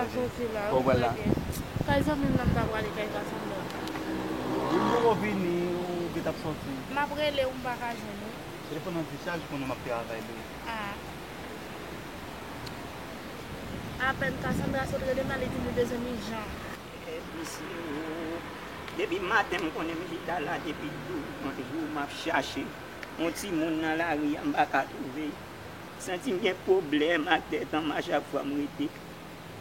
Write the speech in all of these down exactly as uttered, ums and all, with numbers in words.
Soti la, wi, premye. Kay zanmi m nan m ta prale, kay Kasandra. Ou poko vini, ou gentan ap soti. M ap rele w, m pa ka jwenn ou. Telefòn nan dechaje, ou konnen m ap travay tou. Ah. Apèn Kasandra sot rele m la, li di m li bezwen m ijan. Depi maten m konnen m chita la, depi douz jou m ap chache yon timoun nan lari a, m pa ka twouve. Santi m gen pwoblèm ak tèt an m a chak fwa m rete.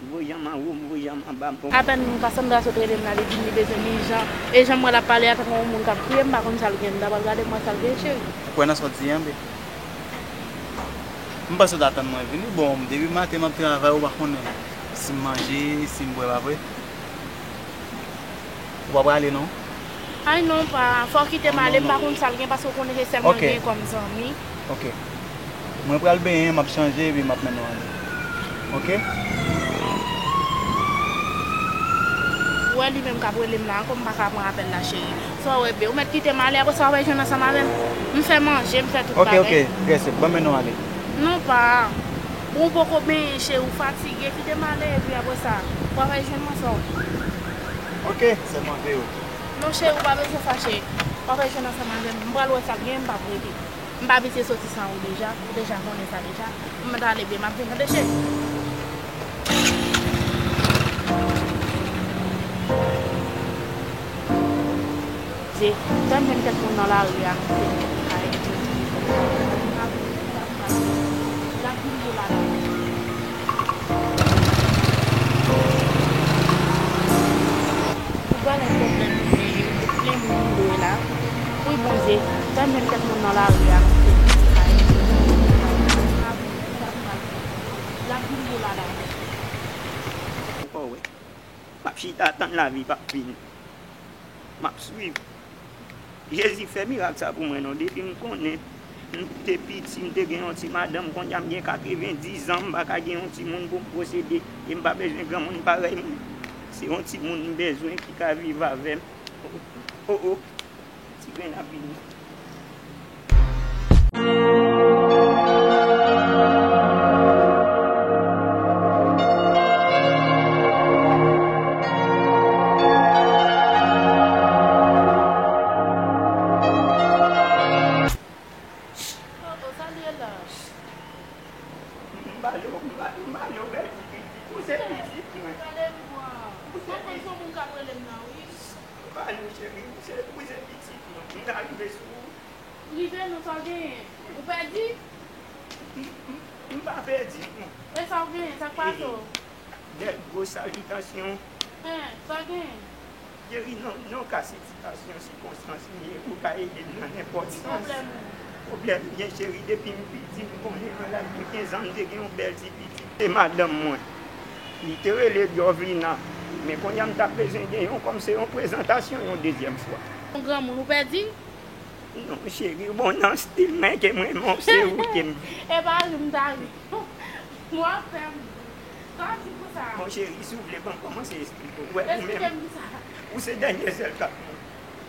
M voye janm anwo, m voye janm anba, m poko. Apèn Kasandra sot rele m la, li di m li bezwen m ijan. E jan m wè l ap pale a tankou yon moun k ap kriye, m pa konn sa l gen. M ta pral gade m wè sa l gen, cheri. Ou kwè nan sa w di an, bebe? M panse w ta tann mwen vini. Bon, depi maten m ap travay, ou pa konnen si m manje, si m bwè, pa vre? Ou pa prale non? Ay non, pa, fò w kite m ale, m pa konn sa l gen, paske w konnen se sèl mwen genyen kòm zanmi. Ok. Mwen pral benyen, m ap chanje, epi m ap mennen w ale. Ok? Ou wè li menm k ap rele m la ankò, m pa ka pran apèl la, cheri. Sa w wè, bebe, ou mèt kite m ale, apre sa w ap jwenn ansanm avè m. M fè manje, m fè tout bagay. Ok, ok, trè senp, ban m mennen w ale. Non, pa. Ou poko benyen, cheri, ou fatige, kite m ale, epi apre sa, w ap jwenn mwen sa w. Ok, sèlman veye w. Non, cheri, ou pa bezwen fache. W ap jwenn ansanm avè m. M pral wè sa k gen, m p ap rete. M p abitye soti san ou deja, ou deja konnen sa deja. M mèt ale byen, m ap vin, tande, cheri. Dye, fè m jwenn kèk moun nan lari a, kite m kay. L ap vin pou la la. Ou pral gen pwoblèm, plen moun dwe la. Wi, Bondye, fè m jwenn kèk moun nan lari a, kite m kay. L ap vin pou la la. Ou pa wè? M ap chita tann lavi p ap vini. M ap swiv. Jezi fè mirak sa pou mwen non. Depi m konnen m te piti, m te gen yon ti madanm, kounye a m gen katrevendiz an, m pa ka gen yon timoun pou m posede. E m pa bezwen granmoun parèy mwen. Se yon timoun m bezwen ki ka viv avè m. O, o. Ti grenn ap vini. Oh, oh, sa l ye la? M pale w, m pale w, m pale w bèl pitit. Ou se pitit mwen. Gade m pran. Mwen konn se yon moun k ap rele m nan, wi. M pale w cheri, ou se, ou se pitit mwen. M ka rive sou ou. Rive non, sa w genyen? Ou pèdi? M, m, m pa pèdi non. E sa w genyen? Sa k pase w? Bèl gwo salitasyon. Hen, sa w genyen? Cheri, nan, nan ka sitasyon, sikonstans m ye, ou ka ede m nan nenpòt sans. Ki pwoblèm ou? Pwoblèm m gen, cheri, depi m piti, m konnen nan laj de kenz an, m te gen yon bèl ti pitit. Se madanm mwen. Li te rele Jovina. Men kounye a m t ap bezwen gen yon, kòm se yon prezantasyon, yon dezyèm fwa. Yon granmoun ou pèdi? Non, cheri, bon, nan stil mwen ke mwen renmen w, se ou ke m. E pa ri m ta ri. W ap fè m. Sa w ap di pou sa? Bon, cheri, si w vle, ban m kòmanse esplike w. Wè, ou menm, ou se dènye sèl k ap.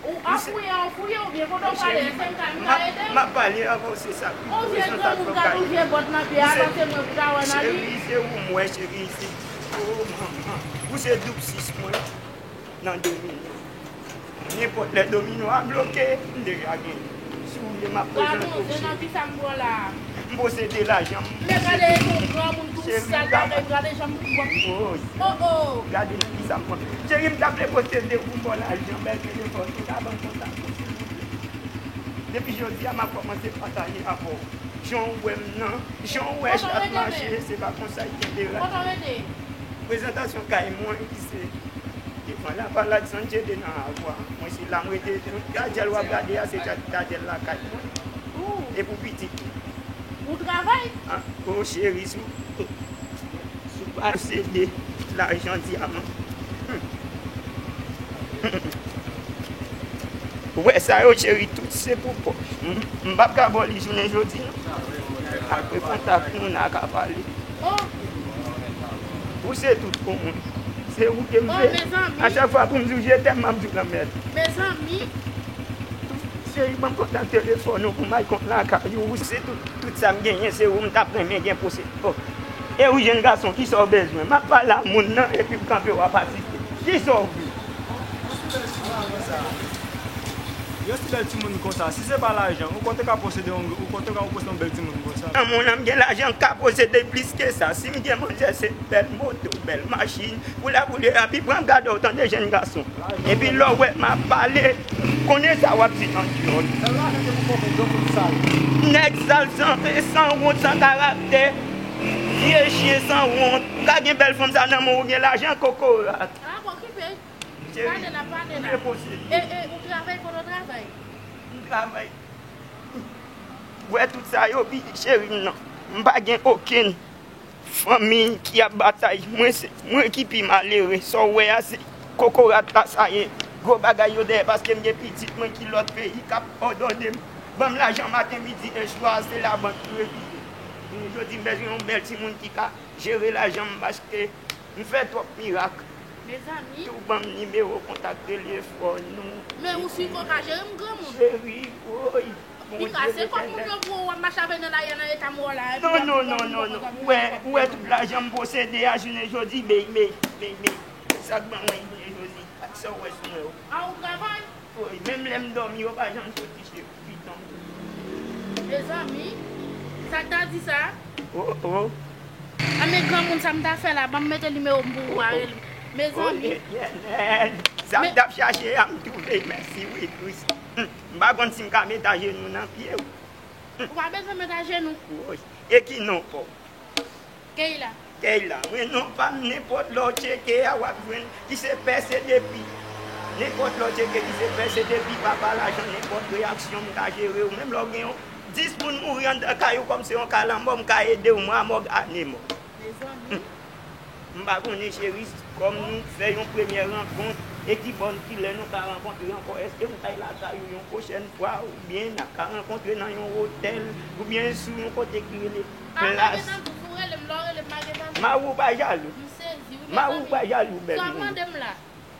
Ou ap fouye, ou fouye, oubyen kote w prale, se m ka, m ka ede w? M ap pale avè w, se sa ki prezantasyon. On vye granmoun ka nou vye bòt nan pye a, panse mwen pou ta wè nan li. Cheri, se ou m wè, cheri, se, o manman. Ou se doub sis mwen nan domino. Nenpòt lè domino a bloke, m deja genyen. Si w vle, m ap prezante w, cheri. Gade nan kisa m pran la. M posede lajan, m posede tout. Men gade yon granmoun tou sal bagay, gade jan m pran. Oh, oh. Gade nan kisa m pran. Cheri, m ta vle posede w pou m ba w lajan, bèl telefòn, ou ta ban m kontak ou, silvouplè. Depi jodi a, m ap kòmanse pataje avè w. Jan w wè m nan, jan w wè chat mache, se pa konsa y kenbe rad. Prezantasyon kay mwen ki se devan Lavalad San Jede nan Avwa. Mwen se la m rete. Tout kadyèl w ap gade a, se kadyèl lakay mwen. E pou pitit ou. Ou travay? O cheri, si w, si w pa posede lajan dyaman. Ou wè sa yo, cheri, tout se pou pòch. M, m p ap ka ba w li jounen jodi, non. Apre kontak nou, n a ka pale. Ou se tout pou mwen. Se ou ke m vle. A chak fwa pou m di w je t'aime, m ap di w lanmèd. Cheri, ban m kontak telefòn ou pou m al kont lakay ou. Ou se tout, tout sa m genyen, se ou m t ap renmen gen posede. E ou jenn gason, kisa w bezwen? M ap pale a moun nan epi m kanpe w ap asiste. Kisa w vle? Yon si bèl timoun konsa, si se pa lajan, ou konn te ka posede yon, ou konn te ka posede yon bèl timoun konsa. Nan moun nan, m gen lajan, m ka posede plis ke sa. Si m gen manzè, se bèl moto, bèl machin, pou la pou lè a, pi pran gade w, tande, jenn gason. Epi lè w wè m ap pale, konnen sa w ap di an dyòl. Nèg sal, san, san wont, san karaktè, vye chen san wont. Ou ka gen bèl fanm sa nan men w, ou gen lajan, kokorat. Ah, bon, okipe. Cheri, pale la, pale la. Mwen posede. E, e, ou travay, kote w travay? M travay. Wè tout sa yo, pi cheri m nan. M pa gen okenn fanmi ki ap batay. Mwen se, mwen ki pi malere. Sa w wè a se kokorat la sa ye. Gwo bagay yo dèyè paske m gen pitit mwen ki lòt peyi k ap òdone m. Ban m lajan maten, midi e swa, se labank ki refile. Jodi m bezwen yon bèl timoun ki ka jere lajan m paske m fè twòp mirak. Mezanmi. Tou ban m nimewo kontak, rele fò nou. Men ou si ou pa ka jere m, granmoun. Cheri, woy. Pika, se kòb moun yo pou w ap mache avè nan lari a nan eta m wè w la. Non, non, non, non, non. Ou wè, ou wè tout lajan m posede a jounen jodi, bey, bey, bey, bey. Sa k ban mwen jounen jodi, ak sa w wè sou mwen yo. A ou travay? Woy, menm lè m dòmi, yo pa janm soti se piton. Mezanmi, sa k ta di sa? Oh, oh. A men granmoun, sa m ta fè la, ban m mete nimewo m pou ou a rele m. Mezanmi. Sa m t ap chache a, m twouve, mèsi wi, Kris. M pa konn si m ka met ajenou nan pye w. Ou pa bezwen met ajenou. Woy. E ki non pa w? Keyla. Keyla, wi, non pa m, nenpòt lè w tcheke a, w ap jwenn ki se pè, se depi. Nenpòt lè w tcheke ki se pè, se depi, papa lajan, nenpòt reyaksyon m ka jere w. Menm lè w gen yon dis moun mouri anndan kay ou, kòm se yon ka lanmò, m ka ede w, mwa mòg, ane mò. Mezanmi. M pa konnen, cheri, kòm nou fè yon premyè rankont, e ki bò, ki lè nou ka rankontre ankò, èske m kay lakay ou yon pwochèn fwa, oubyen n ap ka rankontre nan yon otèl, oubyen sou yon kote ki rele Plas. Mari w pa jalou? Mari w pa jalou, bèl moun?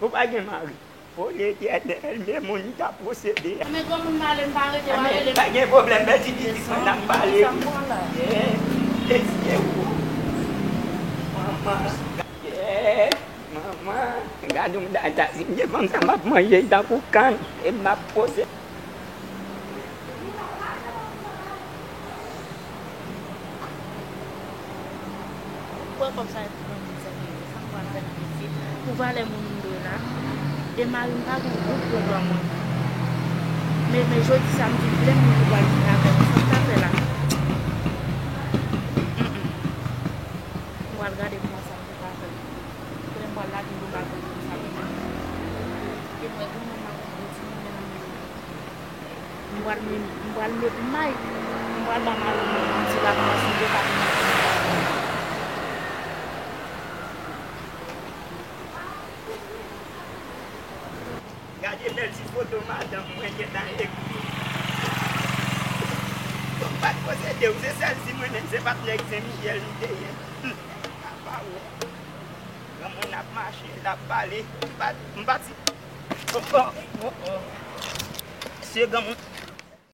Ou pa gen mari? O Letènèl, men moun ki ap posede a. Men granmoun m ale, m pa rete, w a rele m. Pa gen pwoblèm, men ti pitit mwen n ap pale. Mesye ou. Manman. Manman, gade yon dada, si m gen fanm sa, m ap manje l tankou kann, e m ap poze. Ou wè kòb sa yo pou mwen, mezanmi, sa m pral fè nan mesi. Pou valè moun m dwe la, e mari m pa gen yon goud pou l ban mwen. Men, men jodi sa, m di m vle moun ki pral vin avè m, sa m ta fè la? Mm, mm. M pral gade pou mwen sa m pou ka fè. Kote m pral lage dlo ladan konsa. E mwen, granmoun nan, yon timoun nan men. M pral, m pral met may. M pral ba mari m yon ti lapans, m te ka vin. Gade bèl ti foto madanm mwen gentan ekri. Bon, m pa t posede w, se sèl si mwen menm se patnè Sen Michèl m te ye. Apa wè. Granmoun ap mache, l ap pale. M pa, m pa ti. Oh, oh, oh, oh. Se granmoun.